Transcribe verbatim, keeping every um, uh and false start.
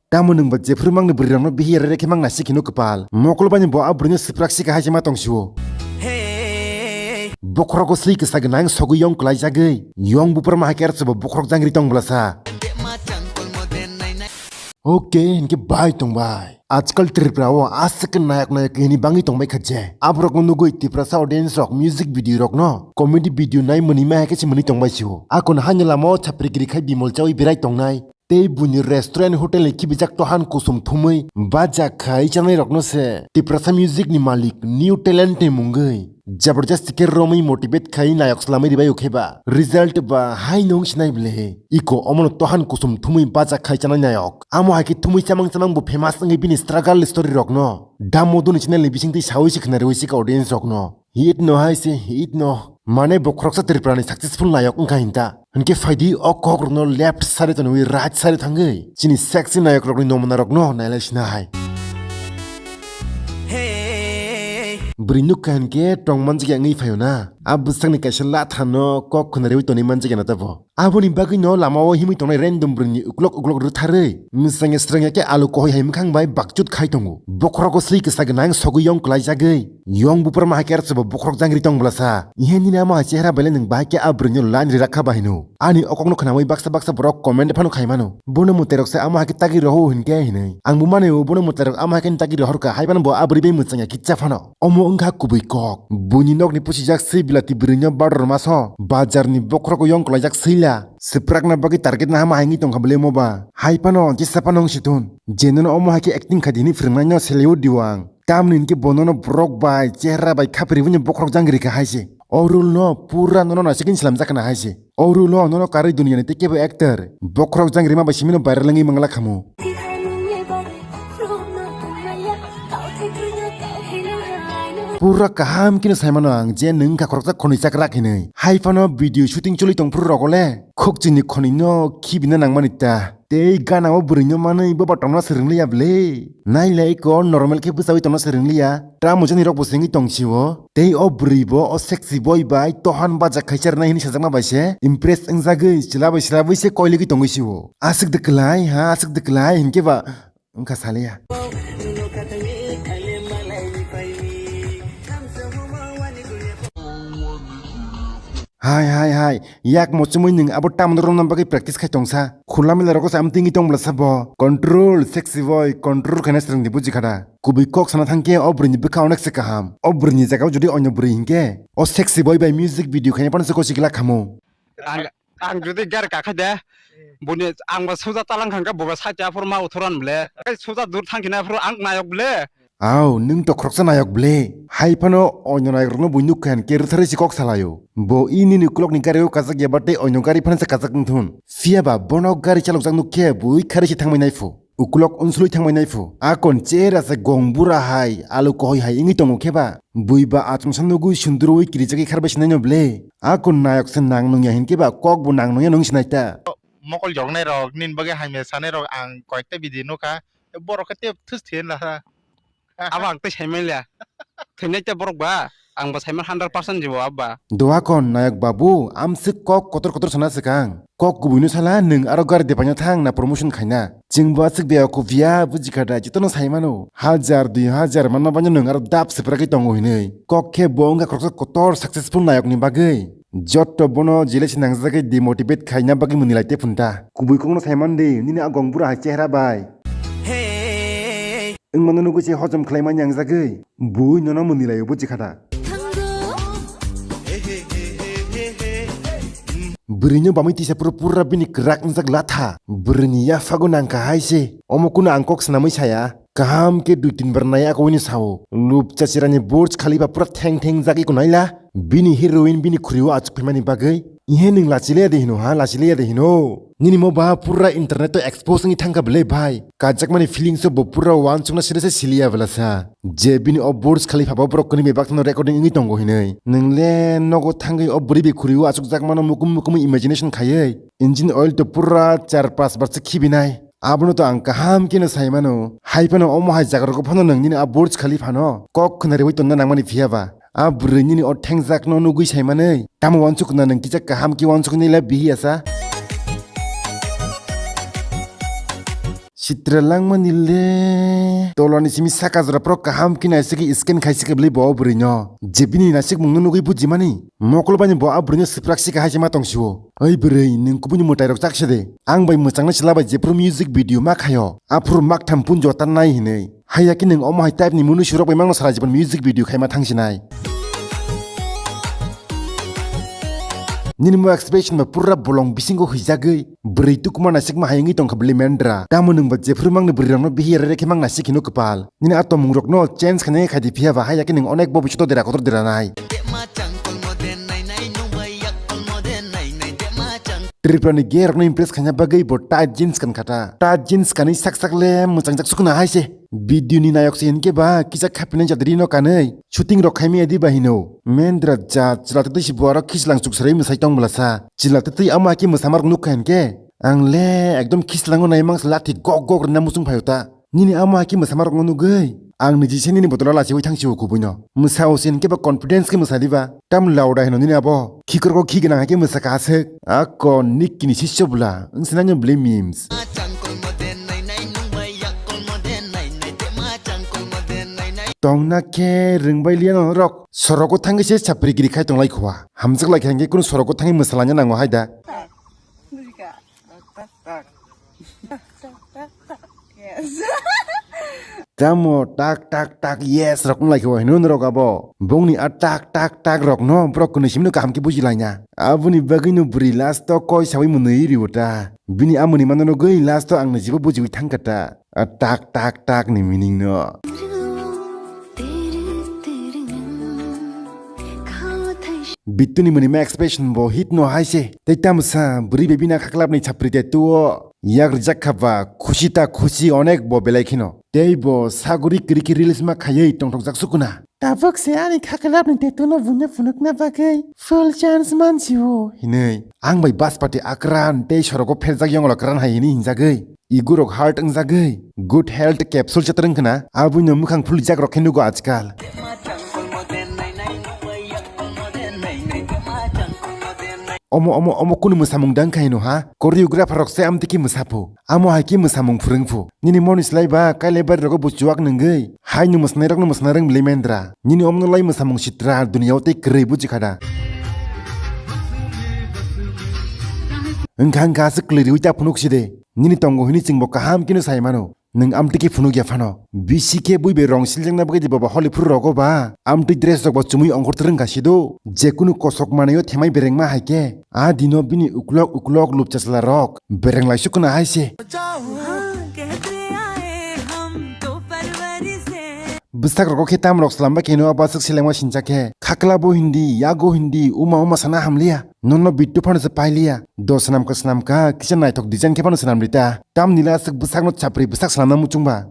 Tamo nwng ba jephuru mangni bwrwi rokno bihi rere khe mang nasi khino kwpal. Mokol bani bo a bwrwino swprak sika hai se ma tong sio. Bokhorogo swi kwsa gwnang sogwi yong kwlai jagwi. Yong bupra ma hai khe arso bo bokhorok jangri tong bwlasa. Okay, hinkhe bai tong bai. Ajkal Tripura o aswk khe nayok nayok hini bangwi tong bai kha je. Aborokno nugwi Tiprasa audience rok music video rokno comedy video nai mwnwi ma hai khe se mwnwi tong bai sio. Akon hani lama o chapri giri khai bimol chawi berai tongnai. Tei buini restaurant hotel ni khibijak tohan kusum thumwi bajak khai chanai rokno se Tiprasa music ni malik new talent ni mungwi jabardast khe romwi motivate khai nayok slamwi ribai o khe ba result ba hai nung sinai ble. Iko omono tohan kusum thumwi bajak khai chanai nayok. Amo hai khe thumwi chamang chamang bo famous wngwi bini struggle story rokno Da Modu ni channel ni bisingtwi sawi se khna riwi se kha audience rokno. Hit no hai se, hit no. Mane bo khoroksa Tripura ni successful nayok wngkha hinta. Hinkhe phaidi o kok rokno left side tonwi right side thangwi chini sexy nayok rokni nomuna rokno nailai sina hai. Bwrwi nukha hinkhe tong manjak ya wngwi phaio na. A bwsakni kaisa latha no kok khna riwi tonwi manjak ya na tabo. Aboni bagwi no lama o himwi tongnai random bwrwini uklok uklok rwtharwi mwsangya srangya khe alu kohoi hai mwkhang bai bakchut khai tongo. Bokhorogo swi kwsa gwnang sogwi yong kwlai jagwi. Yong bupra ma hai khe arso bo bokhorok jangri tong bwlasa. Ihe nini amo hai chehra bai le nwng bahai khe a bwrwino line ri rakha ba hino. Ani o kokno khnawi baksa baksa borok comment phano khai mano. Bono mwtairok se amo hai khe tagi roho hinkhe hinwi. Ang bo mani o bono mwtairok amo hai khe tagi rohor kha hai phano bo a bwrwi bai mwchangya kicha phano. Omo wngkha kubui kok. Buini nokni pusijak se bilati bwrwino bador maso. Bajarni bokhorogo yong kwlaijak swila. Swprakna bagwi target nahama hai wngwi tongkha bwle omo ba. Hai phano jesa phano wng si thun. Je nono omo hai khe acting khai di hwnwi phwrwngnaino seleo diwang. Tamni hinkhe bo nono borok bai, chehra bai, khapri wngwi bokhorok jangri kha hai se. O role no pura nono naisik wngwi slamjak khna hai se. O role no nono karwi duniya ni tei kebo actor bokhorok jangri ma bai simi no viral wngwi mangla khamu. Pura kaham khe no sai mano ang je nwng wngkha khoroksa khonwi chakrak hinwi. Hai phano video shooting choli tong phuru rogo le khokchini khonwi no khibina nangmani ta. Tei gana o bwrwino manwi boba tongna swrwng liya bwle. Nailai ko normal khe bwchawi tongna swrwng liya. Tamo jani rok bo sengwi tong sio. Tei o bwrwi bo o sexy boy bai tohan bajak khai charnai hwnwi sajakma bai se impress wngjagwi chwla bai swlabwi se koiligwi tongwi sio. Aswk de kwlai ha, aswk de kwlai hinkhe ba wngkha saliya. Hai hai hai, yak muchumui nwng abo tamno romna bagwi practice khai tongsa. Khula mela rogo se amtwngwi tong bwlasa bo. Control, sexy boy, control khaina swrwngdi buji khada. Kubui kok sana thangkhe o bwrwini bwkha onek se kaham. O bwrwini jagao jodi onyo bwrwi hinkhe, o sexy boy bai music video khaina phano se kosi glak khamu. Ang, ang jodi gari kakhai de, boni ang ba soja talang khangkha, bo ba site aphor ma uthoran ble. Soja dur thangkhina aphor ang nayok ble. Au, nwng to khoroksa nayok ble. Hai phano onyo nayokrokno bui nukha hinkhe rwtharwi se kok salaio. Bo i nini ukulokni gario kajak ya ba tei onyo gari phano se kajak wngthun. Phiya ba bono gari chalokjak nukkhe bui kharwi se thangbai nai phu. Ukulok unsului thangbai nai phu. Akon chera se gong bura hai, alu kohoi hai wngwi tongo khe ba. Bui ba achomsa nugui sundurwi kirijagwi kharbai se naino ble. Akon nayok se nang nungya hinkhe ba kok bo nang nungya nung sinai ta. Mokol joroknai rok nini bagwi hamya sanai rok ang koyekta video nukha. Borok khe tei thus thwi la. Abo ang tei saimanya. Thwinai tei borok ba. Ang bo saiman hundred percent jibo abba. Doakon nayok babu, amswk kok kotor kotor sana swkang. Kok kubuino sala nwng aro gari de paina thang na promotion khaina. Chwng bo aswk bia kuphia buji kha da jotono saimano. Hajar dui hajar manna baino nwng aro dap swprakwi tongo hinwi. Kok khe bo wngkha khoroksa kotor successful nayokni bagwi. Jotto bono jile se nangjagwi demotivate khaina bagwi mwnwi lai te phunta. Kubui kokno saiman di, nini a gong bura hai chehra bai. Wngmano nugwi se hojom khlaima nangjagwi. Bui nono mwnwi laio buji khada. Bwrwino bamwi tisa pura pura bini kwrak wngjak latha. Bwrwini yaphago nangkha hai se. Omo kuno ang kok swnamwi saya. Kaham khe dui tin bar nai ako hwnwi sao. Lupcha chirani Burj Khalifa pura theng theng jagwi ko naila. Bini heroine bini khuriwo achuk phaimani bagwi. Ihe nwng lachileya de hino ha, lachileya de hino. Nini mo ba pura internet to expose wngwi thangkha bwle bhai. Kajakmani feelings o bo pura wansukna sere se siliya bwlasa. Je bini o Burj Khalifa bo borok kwnwi bai baksa no recording wngwi tongo hinwi. Nwng le nogo thangwi o bwrwi bai khuriwo achukjakmano mukum mukum imagination khaiwi. Engine oil to pura char pas bar se khibinai. Abono to ang kaham khe no sai mano. Hai phano omo hai jaga rogo phano nwng nini a Burj Khalifa no kok khna riwi tonna nangmani phiya ba. A bwrwi nini o thengjak no nugwi sai manwi. Tamo wansuk na nwng kisa kaham khe wansuk nai la bihi asa. Chitra langmani le. Tolani simi saka jora pro kaham khe naisiki scan khaisiki bwlai bo o bwrwi no. Je bini naisikmung no nugwi bujimani. Mokol bani bo a bwrwi no swprak sika hai se ma tong sio. Oi bwrwi, nwng kubuni mwtai rok chak se de. Ang bai mwchang nai chwla bai jephuru music video ma khaio. Aphuru mak tham punjo tan nai hinwi. Haiya khe nwng omo hai type ni mwnwi surok bai mangno sara jibon music video khaima thang sinai. Nini mo expression ba pura bolong bisingo huijagwi. Bwrwi tukuma naisikma hai wngwi tongkha bwlai mendra. Tamo nwng ba jephuru mangni bwrwi rokno bihi rere khe mang naisik hino kwpal. Nini a tomung rokno change khainai khai di phiya ba haiya khe nwng onek bo bisoto dera kotor dera nai. Tripura ni gay rokno impress khaina bagwi bo tight jeans kan khata. Tight jeans kanwi sak sak le mwchang jak sukuna hai se. Video ni nayok se hinkhe ba kisa khapinai jadri no kanwi shooting rok khaimaya di ba hino. Mendra ja chwla twtwi si bo aro khislang chuksarai mwsai tong bwlasa. Chwla twtwi ama khe mwsamarok nukha hinkhe. Ang le ekdom khislango nai mangsa lathi gok gok rwna muchung phaio ta. Nini amo hai khe mwsamarokno nugwi ang niji se nini bodolo lachiwi thangsiwo kubuino. Mwsao se hinkhe ba confidence khe mwsa diba? Tam lauda hino nini abo? Khikrokgo khi gwnang hai khe mwsa ka aswk. Ako nikini sisyo bwla, wngse nangno bwlwi memes. Tongna khe rwngbai liya norok. Sorogo thangwi se chapri giri khai tonglai khua. Hamjak lai khe hinkhe kunu sorogo thangwi mwsa laina nango hai da. Tamo tak tak tak yes rok wng lai khe o hino norok abo. Bongni a tak tak tak rok no borok kwnwi simi no kaham khe buji laina. Aboni bagwi no bwrwi last o koi sawi mwnwi rio ta. Bini amoni mano no gwi last o ang ni jibo bujiwi thang kha ta. A tak tak tak ni meaning no. Bittuni mwnwi ma expression bo hit no hai se. Tei tamsa bwrwi bai bina khaklap ni chapri te tuo. Yak rijak kha ba khusi ta khusi onek bo belai kheno. Tei bo saguri kwrwi khe reels ma khaiwi tongthok jak sukuna. Tabuk se ani khaklap ni tattoo no buino phunukna bagwi full chance man sio hinwi. Ang bai baspati akran tei sorogo pherjak yongla kran hai hinwi hinjagwi. Igurok heart wngjagwi. Good health capsule chatrwng khna. Abwino mwkhang phuljak rok khe nugo ajkal. Omo omo omo kunu mwsamung dang khaino ha? Choreographer rok se amtwi khe mwsaphu. Amo hai khe mwsamung phwrwngphu. Nini moni slai ba kailai bari rogo bo chuwak nungwi. Hai nung mwsnai rokno mwsna rwng bwlai mendra. Nini omno lai mwsamung sitra duniya o tei kwrwi buji khada. Wngkha wngkha aswk kwlwi riwi ta phunuk si de. Nini tongo hwnwi chwngbo kaham kheno sai mano. Nwng amtwi khe phunuk ya phano. Bisi khe bui bai rong siljakna bagwi di baba holi phuru rogo ba. Amtwi dress rok bo chumui ongkhor twrwng kha sido. Jekunu kosok manwi o themai berengma hai khe. A dino bini uklok uklok lupcha chwla rok bereng lai sukuna hai se. Bwsak rogo khe tam rok slam bai khe no baswk selengma sincha khe. Khakla bo hindi, yago hindi, uma uma sana hamliya. Nono bittu phano se pailiya. Do swnamkha swnamkha, kisa naithok design khe phano swnam rita. Tamni le aswk bwsakno chapri bwsak swnamna muchungba.